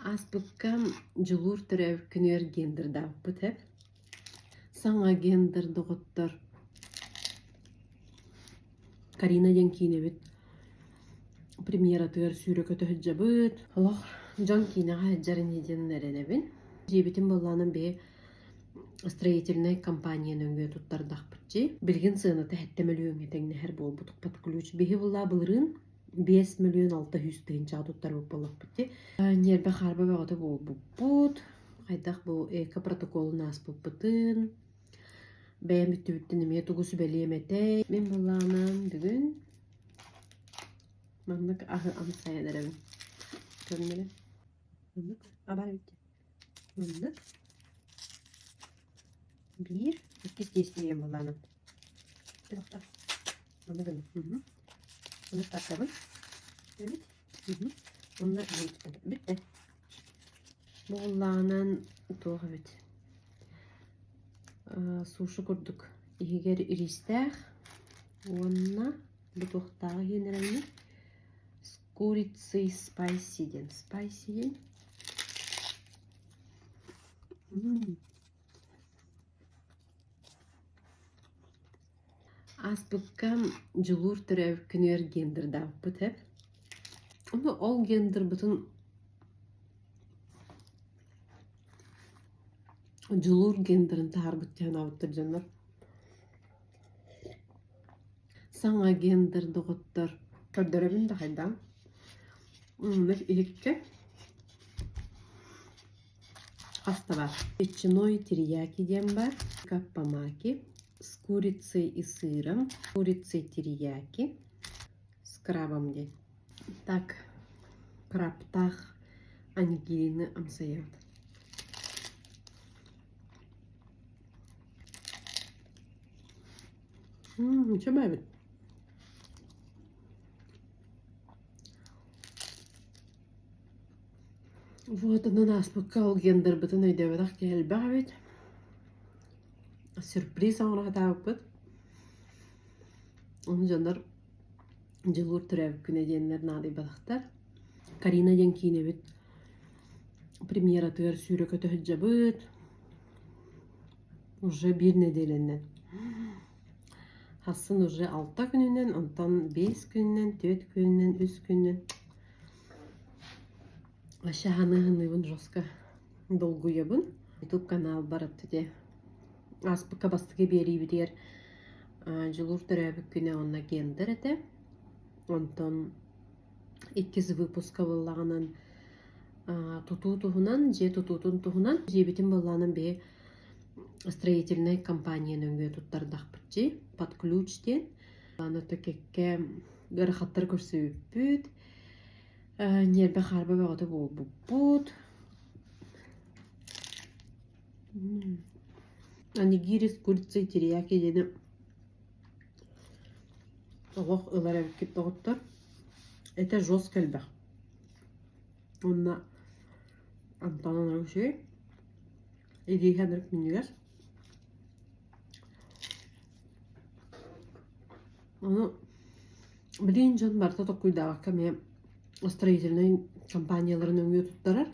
Ааспыкка Дьулуур төрөөбүт күнүгэр гендердаабыппыт ээ. Саҥа гендер доҕоттор. Карина диэн киинэбит премьератыгар сүүрэ-көтө сылдьабыт. Олох дьон киинэҕэ сылдьар ини диэн эрэнэбин. Дьиэбитин былаанын биһи строительнай компания нөҥүө туттардахпыт дии. Билигин сыаната сэттэ мөлүйүөҥҥэ тэҥнэһэр буолбут под ключ. Биһи буллаа былырыын 5 мөлүйүөн 600 тыһыынчаҕа туттарбыт буоллахпыт дии. Ньиэрбэ хаарба бөҕөтө буолбуппут. Хайдах бу эко-протоколун ааспыппытын, бэйэм бүттүбүттэн эмиэ тугу сүбэлиэм этэй. Мин былаанам бүгүн маннык аһы амсайан эрэбин. Көрүнэрэ. Маннык абар эбит. Маннык. Биир, иккис действием былааным. Маннык гына. Маннык тардабын. Эбит. Онно бүттэ. Бугуллаҕынан туох эбит суши курдук иһигэр ириистээх уонна бу туохтааҕы иһин эрэннэ с курицей спайси диэн спайси диэн Ааспыкка Дьулуур төрөөбүт күнүгэр гендердаабыппыт ээ. Ону ол гендербытын Дьулуур гендерин таһаарбыт дии санаабыттар дьоннор. Саҥа гендер доҕоттор. Көрдөрөбүн да хайдаан. Маннык иһиккэ Хас да баар. Ветчиной терияки диэн баар. Каппамаки с курицей и сыром. Курицей терияки с крабом диэн. Так, крабтаах анигирины амсайабыт. Мм, үчүгэй эбит. Вот онон ааспыкка ол гендербытын өйдөөбөтөх киһи элбэх эбит. Сюрприз оҥоро сатаабыппыт. Ону дьоннор Дьулуур төрөөбүт күнэ диэннэр наадыйбатахтар. Карина диэн киинэбит премьератыгар сүүрэ-көтө сылдьабыт. Уже биир нэдиэлэннэн. Хассын уже алта күнүнэн, онтон биэс күнүнэн, түөрт күнүнэн, үс күнүнэн Вообще аһыныыбын жестко долгуйабын. Ютуб каналбар ити ааспыкка бастакы биэриибитигэр Дьулуур төрөөбүт күнэ уонна гендер этэ. Онтон иккис выпуска буоллаҕынан тутуу туһунан, дьиэ тутуутун туһунан. Дьиэбитин буоллаҕынан биһи строительнай компания нөҥүө туттардахпыт дии, под ключ диэн. Аны кэккэ ыарахаттары көрсүбүппүт. Ньиэрбэ хаарба бөҕөтө буолбуппут. Анигири с курицей терияки диэни олох ылар эбиккит доҕоттор. Это жестко элбэх. Уонна Антон үчүгэй. Илииһэ ынырык минньигэс. Ону билигин дьон барыта толкуйдаабакка эмиэ строительнай компаниялары нөҥүө туттарар.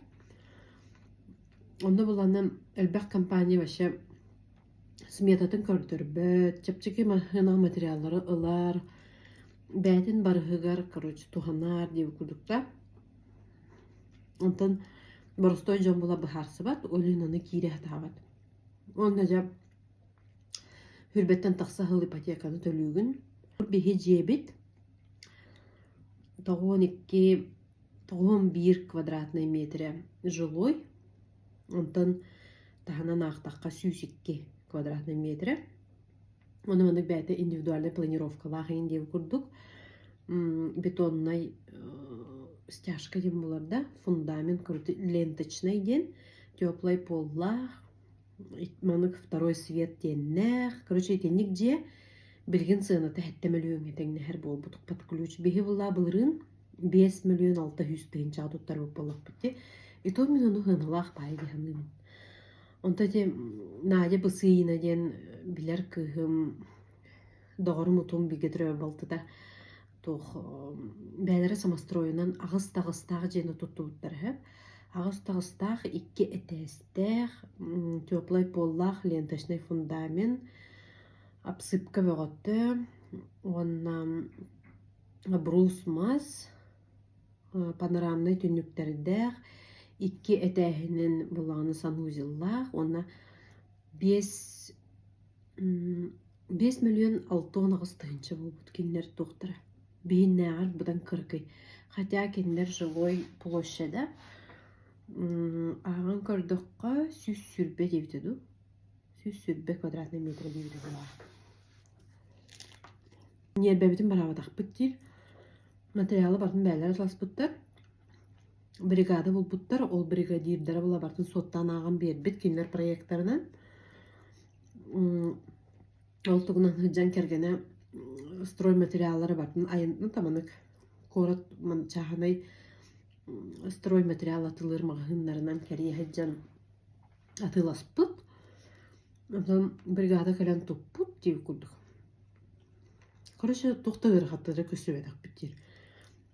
Онно буланан элбэх компания вообще сметатын көрдөрбөт, чэпчэки массыына материаллары ылар, бэйэтин барыһыгар, короче, туһанар диэбит курдук да. Онтон боростуой дьон була быһаарсыбат, ол иһин аны киирэ сатаабат. Уонна дьэ Хүрбэттэн тахса сыл ипотеканы төлүүгүн. Биһи дьиэбит 92 91 квадратнай метрэ жилой, онтон таһынан аахтахха 102 квадратнай метрэ. Ону маннык бэйэтэ индивидуальнай планировкалаах иһин диэбит курдук бетоннай стяжка диэн буолар да, фундамент ленточнай диэн, теплай поллаах, Маннык второй свет диэннээх. Короче, итинник дьиэ билигин сыаната сэттэ мөлүйүөҥҥэ тэҥнэһэр буолбут под ключ. Биһи буллаа былырыын 5 мөлүйүөн 600 тыһыынчаҕа туттарбыт буоллахпыт дии. И то мин ону сыаналаах баайы дии саныыбын. Онто ити Надя Бысыина диэн билэр кыыһым доҕорум утум бииргэ төрөөбүт балтыта туох бэйэлэрэ самостройунан аҕыс таҕыстаах дьиэни туттубуттар үһү. Аҕыс таҕыстаах, икки этээстээх, теплай поллаах ленточнай фундамент, обсыпка бөҕөтө уонна брус мас, панорамнай түннүктэрдээх, икки этээһинэн былааны санузеллаах уонна 5 068 000 буолбут кинилэр туохтара биһиннээҕэр быдан кыракый. Хотя кинилэр жилой площада ааҕан көрдөххө 120 диэбитэ дуу 120 квадратный метр диэбитэ буоллаҕа. Ньиэрбэбитин бараабатахпыт диир. Материалы барытын бэйэлэрэ таласпыттар. Бригада булбуттар, ол бригадирдара була барытын суоттаан ааҕан биэрбит кинилэр проектарынан. Ол тугунан сылдьан кэргэнэ стройматериаллары барытын айан таманык куорат чааһынай стройматериал атылыыр маҕаһыыннарынан кэрийэ сылдьан атыыласпыт. Онтон бригада кэлэн туппут диир курдук. Короче, туох да ыарахаттары көрсүбэтэхпит диир.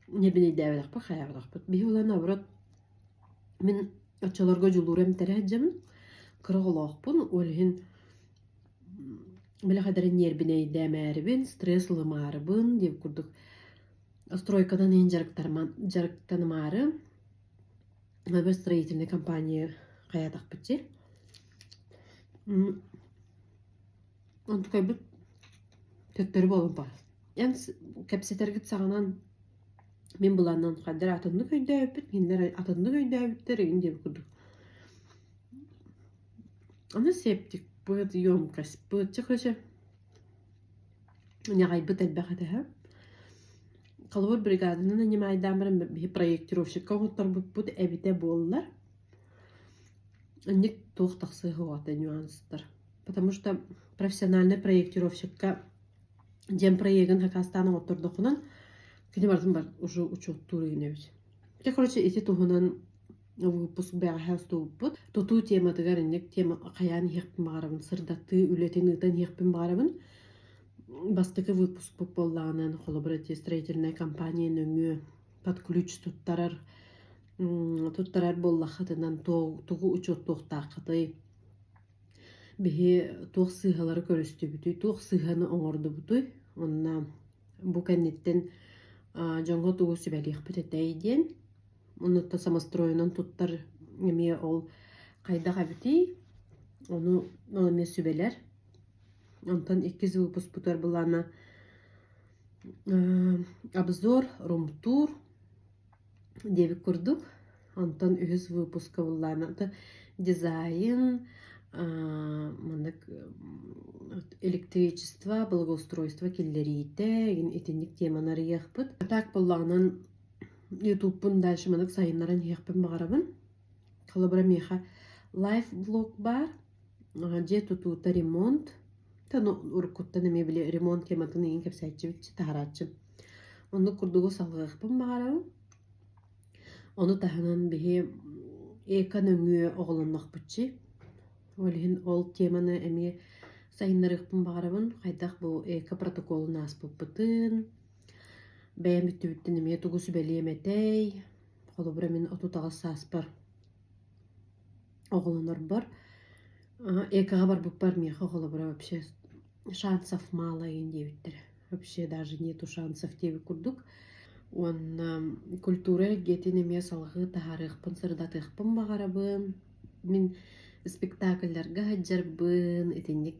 Ньэбинэйдээбэтэхпит, хайаабатахпыт. Биһи улахан наоборот мин оччолорго дьулуура эмтэрэ сылдьабын, кыра оҕолоохпун, ол иһин били хайдары ньиэрбинэйдээмээрибин, стресс ылымаарыбын диэбит курдук стройканан иһин дьарыктанымаары Эбэ строительнай компания хайаатахпыт дии. Онтукайбыт төттөрү буолан баар. Эн кэпсэтэргит саҕанан мин былааннан хайдах атыннык өйдөөбүппүт, кинилэр атыннык өйдөөбүттэр игин диэбит курдук. Аны септикпыт, емкостьпыт, чэ короче ньаҕайбыт элбэх этэ һэ. Холобур бригаданан анимайдаан баран биһи проектировщикка оҥотторбуппут эбитэ буоллар, инник туох тахсыа суоҕа нюанстар. Потому что профессиональный проектировщикка дьиэм проегын хакастаан оҥоттордоххунан кини барытын бар уже учуоттуур игин эбит. Дьэ короче ити туһунан выпуск бэҕэһээ устубуппут. Тутуу тематыгар инник тема хайаан иһиэхпин баҕарабын, сырдатыы үлэтин ыытан иһиэхпин баҕарабын. Бастакы выпускпут буоллаҕынан, холобура, ити строительнай компания нөҥүө под ключ туттарар туттарар буоллаххытынан тугу учуоттуохтааххытый? Биһи туох сыыһалары көрүстүбүтүй, туох сыыһаны оҥордубутуй? Онно бу кэнниттэн дьоҥҥо тугу сүбэлиэхпит этэй диэн. Оннуттан самостройунан туттар эмиэ ол хайдах эбитий? Ону ол эмиэ сүбэлэр. Онтон иккис выпускпутугар былаана обзор, румтур диэбит курдук. Онтон үһүс выпуска буллаана дизайн, маннык электричество, благоустройство киллэриитэ итинник теманы арыйыахпыт. Так буоллаҕынан Ютубпун дальше маннык сайыннаран иһиэхпин баҕарабын. Холобура миэхэ лайф-блог баар. Дьиэ тутуута ремонт. Уруккуттан эмиэ били ремонт тематын игин кэпсээччибит таһарааччым. Оннук курдугу салҕыахпын баҕарабын. Ону таһынан биһи эко нөҥүө оҕолоннохпутчи. Ол иһин ол теманы эмиэ сайыннарыахпын баҕарабын. Хайдах бу эко протоколун ааспыппытын, бэйэм өттүбүттэн эмиэ тугу сүбэлиэм этэй. Холобура мин 38 сааспар оҕолонорбор экоҕа барбыппар миэхэ холобура вообще шансов мало игин диэбиттэрэ. Вообще даже нету шансов диэбит курдук. Уонна культура эйгэтин эмиэ салҕыы таһаарыахпын, сырдатыахпын баҕарабын. Мин спектакльларга сылдьарбын, итинник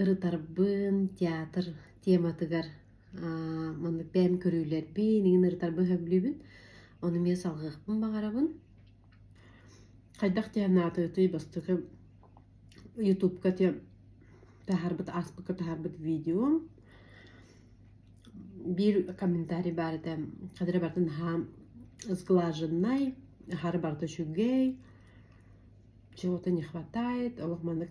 ырытарбын, театр тематыгар маннык бэйэм көрүүлэрбин иҥин ырытарбын сөбүлүүбүн. Ону эмиэ салҕыахпын баҕарабын. Хайдах диэн аатыытый бастакы Ютубка те таһаарбыт ааспыкка таһаарбыт видеом биир комментарий баар этэ хадара барыта наһаа сглаженнай аһара барыта үчүгэй чего-то не хватает олох маннык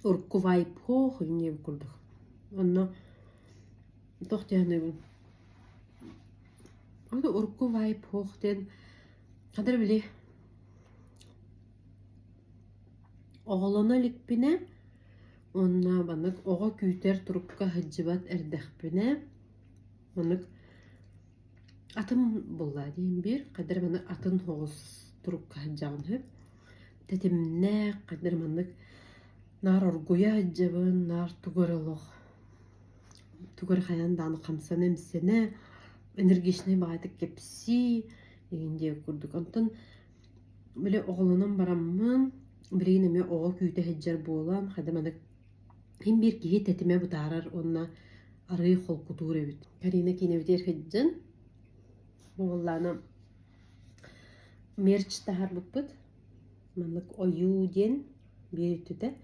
урукку вайб суох диэбит курдук онно туох диэххиний урукку вайб суох диэн хадара били Оҕолоно иликпинэ уонна маннык оҕо күүтэр турукка сылдьыбат эрдэхпинэ маннык атын буолла диэн биир хайдах эрэ маннык атын соҕус. турукка сылдьаҕын сөп. Тэтимнээх, хайдах эрэ маннык наар оргуйа сылдьабын, наар тугу эрэ олох тугу эрэ хайаан даҕаны хамсана-имсэнэ, энергичнэй баҕайытык кэпсии игин диэбит курдук. Онтон били оҕолонон бараммын, билигин эмиэ оҕо күүтэ сылдьар буолан, хайдах маннык Син биир киһи тэтимэ бытаарар уонна арыый холкутуур эбит. Карина киинэбитигэр сылдьан, буоллаана мерч таһаарбыппыт. Маннык ойуу диэн биир өттүтэ.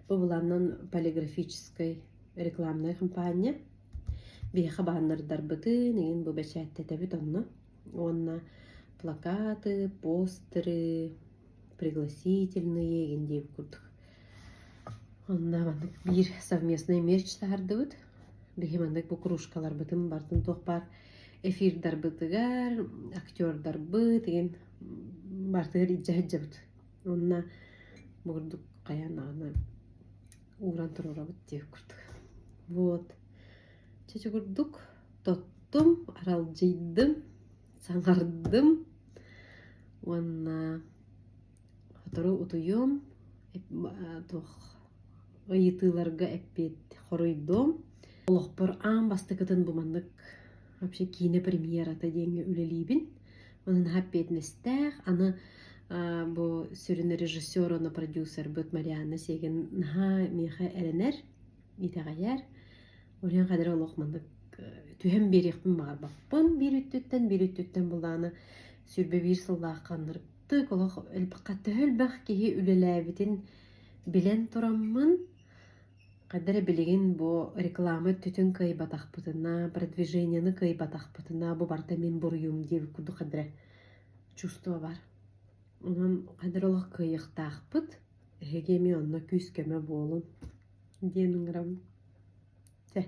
Бу былаанынан полиграфическай рекламнай хампаанньа. Биһиэхэ бааннардарбытын игин бу бэчээттэтэбит онно. Уонна плакаты, постеры, пригласительные игин диэбит курдук. Онно маннык биир совместный мерч таһардыбыт. Биһи маннык бу кружкаларбытын барытын туох баар эфирдарбытыгар, актердарбыт игин барытыгар илдьэ сылдьабыт. Онно бу курдук хайаан даҕаны ууран туруорабыт диэбит курдук. Вот. Чэ курдук тоттум, аралдьыйдым, саҥардым уонна Сотору утуйуом, туох ыйытыыларга эппиэт хоруйдуом. Олохпор аан бастакытын бу маннык вообще киинэ премьерата диэҥҥэ үлэлиибин. Онон наһаа эппиэтинэстээх. Аны бу сүрүн режиссер уонна продюсербыт Марианна Сиэгин наһаа миэхэ эрэнэр, итэҕэйэр. Ол иһин хадары олох маннык түһэн биэриэхпин баҕарбаппын биир өттүттэн, биир өттүттэн былааны 21 сыллаах ханнырык олох элбэххэ төһө элбэх киһи үлэлээбитин билэн тураммын, хайда эрэ билигин бу реклама өттүтүн кыайбатахпытына, продвижениены кыайбатахпытына, бу барыта мин буруйум диэбит курдук хайда эрэ чувство бар. Онон хайда эрэ олох кыайыахтаахпыт, эһиги эмиэ онно күүс-көмө буолун диэн ыҥырабын. Чэ.